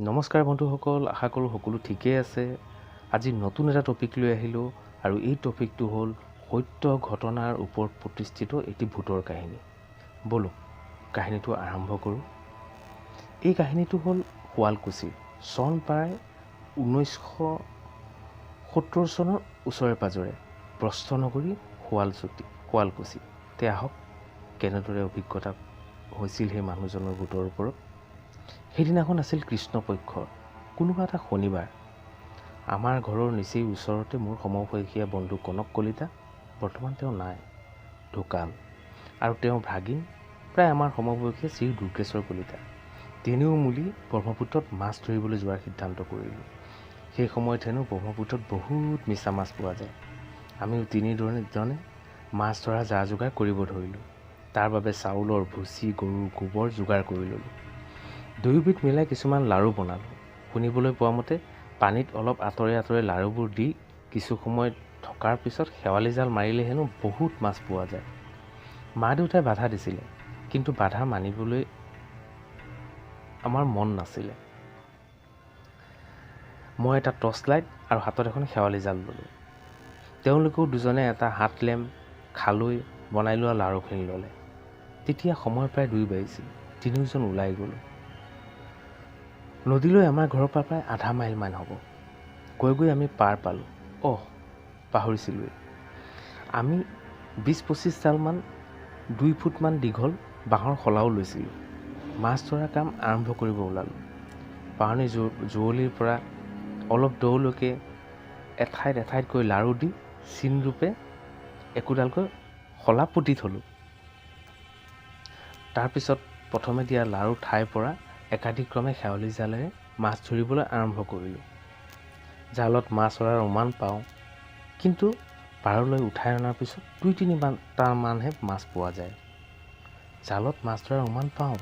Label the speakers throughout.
Speaker 1: নমস্কাৰ বন্ধুসকল, আশা কৰোঁ সকলো ঠিকেই আছে। আজি নতুন এটা টপিক লৈ আহিলোঁ আৰু এই টপিকটো হ'ল সত্য ঘটনাৰ ওপৰত প্ৰতিষ্ঠিত এটি ভূতৰ কাহিনী। ব'লক কাহিনীটো আৰম্ভ কৰোঁ। এই কাহিনীটো হ'ল শুৱালকুছিৰ চন প্ৰায় 1970 চনৰ ওচৰে পাঁজৰে, বস্ত্ৰনগৰী শুৱালকুছি। তে আহক কেনেদৰে অভিজ্ঞতা হৈছিল সেই মানুহজনৰ ভূতৰ ওপৰত। সেইদিনাখন আছিল কৃষ্ণপক্ষৰ কোনোবা এটা শনিবাৰ। আমাৰ ঘৰৰ নিচেই ওচৰতে মোৰ সমবয়সীয়া বন্ধু কনক কলিতা, বৰ্তমান তেওঁ নাই, ঢুকাল, আৰু তেওঁৰ ভাগিন প্ৰায় আমাৰ সমবয়সীয়া শ্ৰী দুৰ্গেশ্বৰ কলিতা। তিনিও মিলি ব্ৰহ্মপুত্ৰত মাছ ধৰিবলৈ যোৱাৰ সিদ্ধান্ত কৰিলোঁ। সেই সময়ত হেনো ব্ৰহ্মপুত্ৰত বহুত মিছা মাছ পোৱা যায়। আমিও তিনিজনে মাছ ধৰা যা যোগাৰ কৰিব ধৰিলোঁ। তাৰ বাবে চাউলৰ ভুচি, গৰুৰ গোবৰ যোগাৰ কৰি ল'লোঁ। দুয়োবিধ মিলাই কিছুমান লাড়ু বনালোঁ। শুনিবলৈ পোৱা মতে পানীত অলপ আঁতৰে আঁতৰে লাড়ুবোৰ দি কিছু সময় থকাৰ পিছত শেৱালি জাল মাৰিলে হেনো বহুত মাছ পোৱা যায়। মা দেউতাই বাধা দিছিলে, কিন্তু বাধা মানিবলৈ আমাৰ মন নাছিলে। মই এটা টৰ্চ লাইট আৰু হাতত এখন শেৱালি জাল ল'লোঁ। তেওঁলোকেও দুজনে এটা হাত লেম্প, খালৈ বনাই লোৱা লাড়ুখিনি ল'লে। তেতিয়া সময় প্ৰায় 2 বাজিছিল। তিনিওজন ওলাই গ'লোঁ নদীলৈ। আমাৰ ঘৰৰ পৰা প্ৰায় আধা মাইলমান হ'ব। গৈ গৈ আমি পাৰ পালোঁ। অহ, পাহৰিছিলোঁৱেই, আমি 20-25 ডালমান 2 ফুটমান দীঘল বাঁহৰ শলাও লৈছিলোঁ। মাছ ধৰা কাম আৰম্ভ কৰিব ওলালোঁ। বাঁহনি যুঁৱলিৰ পৰা অলপ দূৰলৈকে এঠাইত এঠাইতকৈ লাড়ু দি চিনৰূপে একোডালকৈ শলা পুতি থ'লোঁ। তাৰপিছত প্ৰথমে দিয়া লাড়ু ঠাইৰ পৰা একাদিক্ৰমে শেৱালি জালেৰে মাছ ধৰিবলৈ আৰম্ভ কৰিলোঁ। জালত মাছ ধৰাৰ উমান পাওঁ, কিন্তু পাৰলৈ উঠাই অনাৰ পিছত 2-3টামানহে মাছ পোৱা যায়। জালত মাছ ধৰাৰ উমান পাওঁ,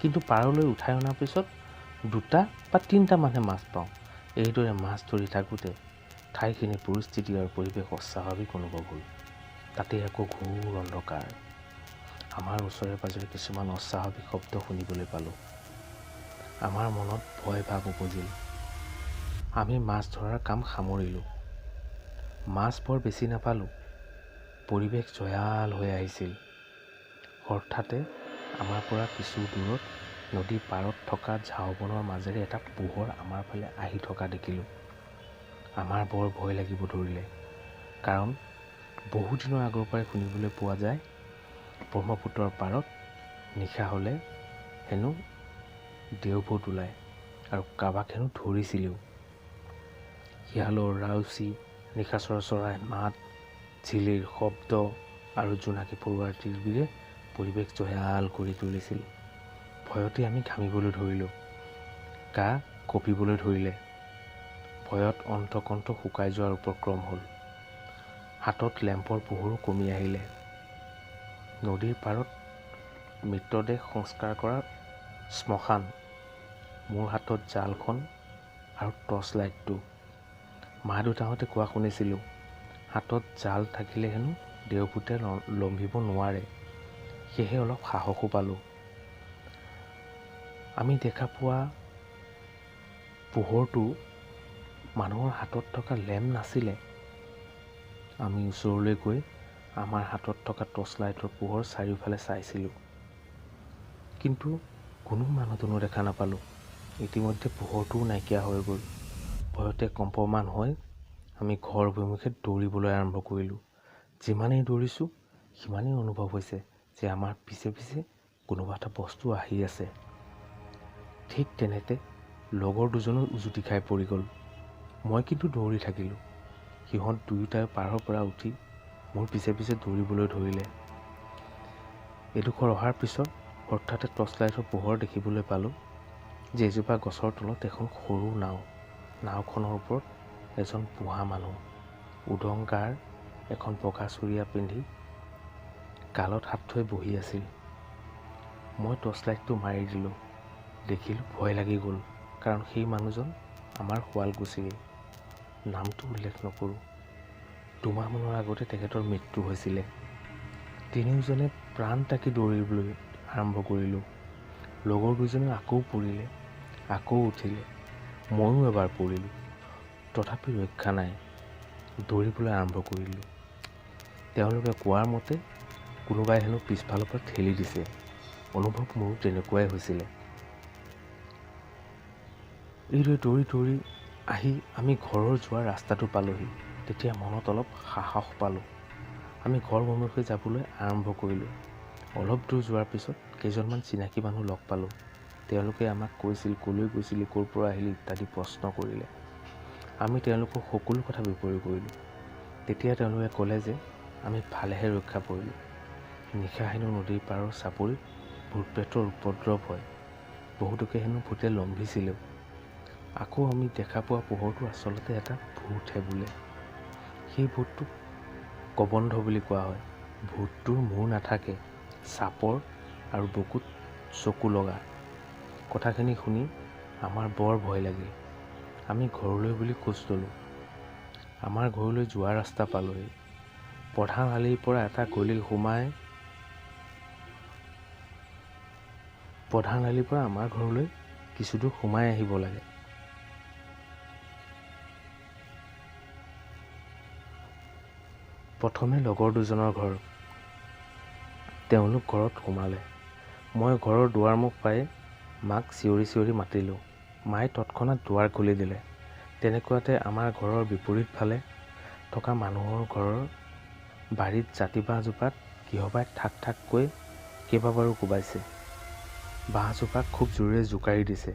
Speaker 1: কিন্তু পাৰলৈ উঠাই অনাৰ পিছত 2টা বা 3টামানহে মাছ পাওঁ। এইদৰে মাছ ধৰি থাকোঁতে ঠাইখিনিৰ পৰিস্থিতি আৰু পৰিৱেশ অস্বাভাৱিক অনুভৱ হ'ল। তাতে আকৌ ঘোৰ অন্ধকাৰ। আমাৰ ওচৰে পাঁজৰে কিছুমান অস্বাভাৱিক শব্দ শুনিবলৈ পালোঁ। আমাৰ মনত ভয় ভাৱ উপজিল। আমি মাছ ধৰাৰ কাম সামৰিলোঁ। মাছ বৰ বেছি নাপালোঁ। পৰিৱেশ জয়াল হৈ আহিছিল। হঠাতে আমাৰ পৰা কিছু দূৰত নদীৰ পাৰত থকা ঝাওবনৰ মাজেৰে এটা পোহৰ আমাৰ ফালে আহি থকা দেখিলোঁ। আমাৰ বৰ ভয় লাগিব ধৰিলে, কাৰণ বহুদিনৰ আগৰ পৰাই শুনিবলৈ পোৱা যায় ব্ৰহ্মপুত্ৰৰ পাৰত নিশা হ'লে হেনো দেওভূত ওলায় আৰু কাৰোবাক হেনো ধৰিছিলেও। শিয়ালৰ ৰাউচি, নিশাচৰ চৰাই মাত, ঝিলিৰ শব্দ আৰু জোনাকী পৰুৱাৰ তিৰবিৰে পৰিৱেশ জয়াল কৰি তুলিছিল। ভয়তে আমি ঘামিবলৈ ধৰিলোঁ, গা কঁপিবলৈ ধৰিলে। ভয়ত অন্তকণ্ঠ শুকাই যোৱাৰ উপক্ৰম হ'ল। হাতত লেম্পৰ পোহৰো কমি আহিলে। নদীৰ পাৰত মৃতদেহ সংস্কাৰ কৰা শ্মশান। মোৰ হাতত জালখন আৰু টৰ্চ লাইটটো। মা দেউতাহঁতে কোৱা শুনিছিলোঁ, হাতত জাল থাকিলে হেনো দেওভূতে লম্ভিব নোৱাৰে। সেয়েহে অলপ সাহসো পালোঁ। আমি দেখা পোৱা পোহৰটো মানুহৰ হাতত থকা লেম্প নাছিলে। আমি ওচৰলৈ গৈ আমাৰ হাতত থকা টৰ্চ লাইটৰ পোহৰ চাৰিওফালে চাইছিলোঁ, কিন্তু কোনো মানুহ দুনুহ দেখা নাপালোঁ। ইতিমধ্যে পোহৰটোও নাইকিয়া হৈ গ'ল। ভয়তে কম্পমান হৈ আমি ঘৰ অভিমুখে দৌৰিবলৈ আৰম্ভ কৰিলোঁ। যিমানেই দৌৰিছোঁ সিমানেই অনুভৱ হৈছে যে আমাৰ পিছে পিছে কোনোবা এটা বস্তু আহি আছে। ঠিক তেনেতে লগৰ দুজনো উজুতি খাই পৰি গ'ল। মই কিন্তু দৌৰি থাকিলোঁ। সিহঁত দুয়োটাই পাৰৰ পৰা উঠি মোৰ পিছে পিছে দৌৰিবলৈ ধৰিলে। এডোখৰ অহাৰ পিছত হঠাতে টৰ্চ লাইটৰ পোহৰ দেখিবলৈ পালোঁ যে এজোপা গছৰ তলত এখন সৰু নাও। নাওখনৰ ওপৰত এজন বুঢ়া মানুহ উদং গাৰ এখন বগা চুৰিয়া পিন্ধি গালত হাত থৈ বহি আছিল। মই টৰ্চ লাইটটো মাৰি দিলোঁ। দেখিলোঁ ভয় লাগি গ'ল, কাৰণ সেই মানুহজন আমাৰ শুৱালকুছিৰেই। নামটো উল্লেখ নকৰোঁ। 2 মাহমানৰ আগতে তেখেতৰ মৃত্যু হৈছিলে। তিনিওজনে প্ৰাণ টাকি দৌৰিবলৈ আৰম্ভ কৰিলোঁ। লগৰ দুজনেও আকৌ পৰিলে। আকৌ উঠিলে। ময়ো এবাৰ পৰিলোঁ, তথাপি ৰক্ষা নাই। দৌৰিবলৈ আৰম্ভ কৰিলোঁ। তেওঁলোকে কোৱাৰ মতে কোনোবাই হেনো পিছফালৰ পৰা ঠেলি দিছে। অনুভৱ মোৰো তেনেকুৱাই হৈছিলে। এইদৰে দৌৰি দৌৰি আহি আমি ঘৰৰ যোৱা ৰাস্তাটো পালোহি। তেতিয়া মনত অলপ সাহস পালোঁ। আমি ঘৰ অভিমুখে যাবলৈ আৰম্ভ কৰিলোঁ। অলপ দূৰ যোৱাৰ পিছত কেইজনমান চিনাকি মানুহ লগ পালোঁ। তেওঁলোকে আমাক কৈছিল ক'লৈ গৈছিলি, ক'ৰ পৰা আহিলি ইত্যাদি প্ৰশ্ন কৰিলে। আমি তেওঁলোকক সকলো কথা বিৱৰি কৰিলোঁ। তেতিয়া তেওঁলোকে ক'লে যে আমি ভালেহে ৰক্ষা পৰিলোঁ। নিশা হেনো নদীৰ পাৰৰ চাপৰিত ভূত প্ৰেতৰ উপদ্ৰৱ হয়। বহুতকে হেনো ভূতে লম্ভিছিলেও। আকৌ আমি দেখা পোৱা পোহৰটো আচলতে এটা ভূতহে বোলে। সেই ভূতটোক কবন্ধ বুলি কোৱা হয়। ভূতটোৰ মূৰ নাথাকে, চাপৰ আৰু বুকুত চকু লগা। কথাখিনি শুনি আমাৰ বৰ ভয় লাগিল। আমি ঘৰলৈ বুলি খোজ ল'লোঁ। আমাৰ ঘৰলৈ যোৱা ৰাস্তা পালোহি। প্ৰধান আলিৰ পৰা এটা গলি সোমাই প্ৰধান আলিৰ পৰা আমাৰ ঘৰলৈ কিছুদূৰ সোমাই আহিব লাগে। প্ৰথমে লগৰ দুজনৰ ঘৰ। তেওঁলোক ঘৰত সোমালে। মই ঘৰৰ দুৱাৰমুখ পাই মাক চিঞৰি চিঞৰি মাতিলোঁ। মায়ে তৎক্ষণাত দুৱাৰ খুলি দিলে। তেনেকুৱাতে আমাৰ ঘৰৰ বিপৰীত ফালে থকা মানুহৰ ঘৰৰ বাৰীত জাতি বাঁহজোপাত কিহবাই থাক থাককৈ কেইবাবাৰো কোবাইছে। বাঁহজোপাক খুব জোৰেৰে জোকাৰি দিছে।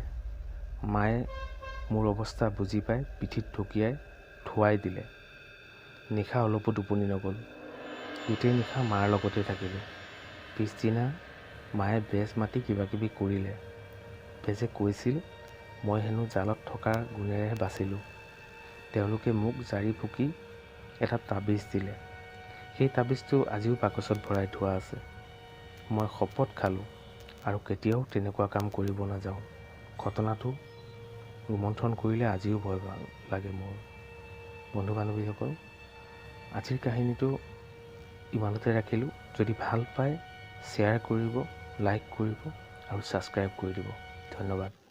Speaker 1: মায়ে মোৰ অৱস্থা বুজি পাই পিঠিত ঢকিয়াই থুৱাই দিলে। নিশা অলপো টোপনি নগ'ল। গোটেই নিশা মাৰ লগতে থাকিলোঁ। পিছদিনা মায়ে বেজ মাতি কিবাকিবি কৰিলে। বেজে কৈছিল মই হেনো জালত থকা গুণেৰেহে বাচিলোঁ। তেওঁলোকে মোক জাৰি ফুকি এটা তাবিজ দিলে। সেই তাবিজটো আজিও বাকচত ভৰাই থোৱা আছে। মই শপত খালোঁ আৰু কেতিয়াও তেনেকুৱা কাম কৰিব নাযাওঁ। ঘটনাটো ৰোমন্থন কৰিলে আজিও ভয় লাগে মোৰ। বন্ধু বান্ধৱীসকল, আজিৰ কাহিনীটো ইমানতে ৰাখিলোঁ। যদি ভাল পায় শ্বেয়াৰ কৰিব, লাইক কৰিব আৰু ছাবস্ক্ৰাইব কৰি দিব। ধন্যবাদ।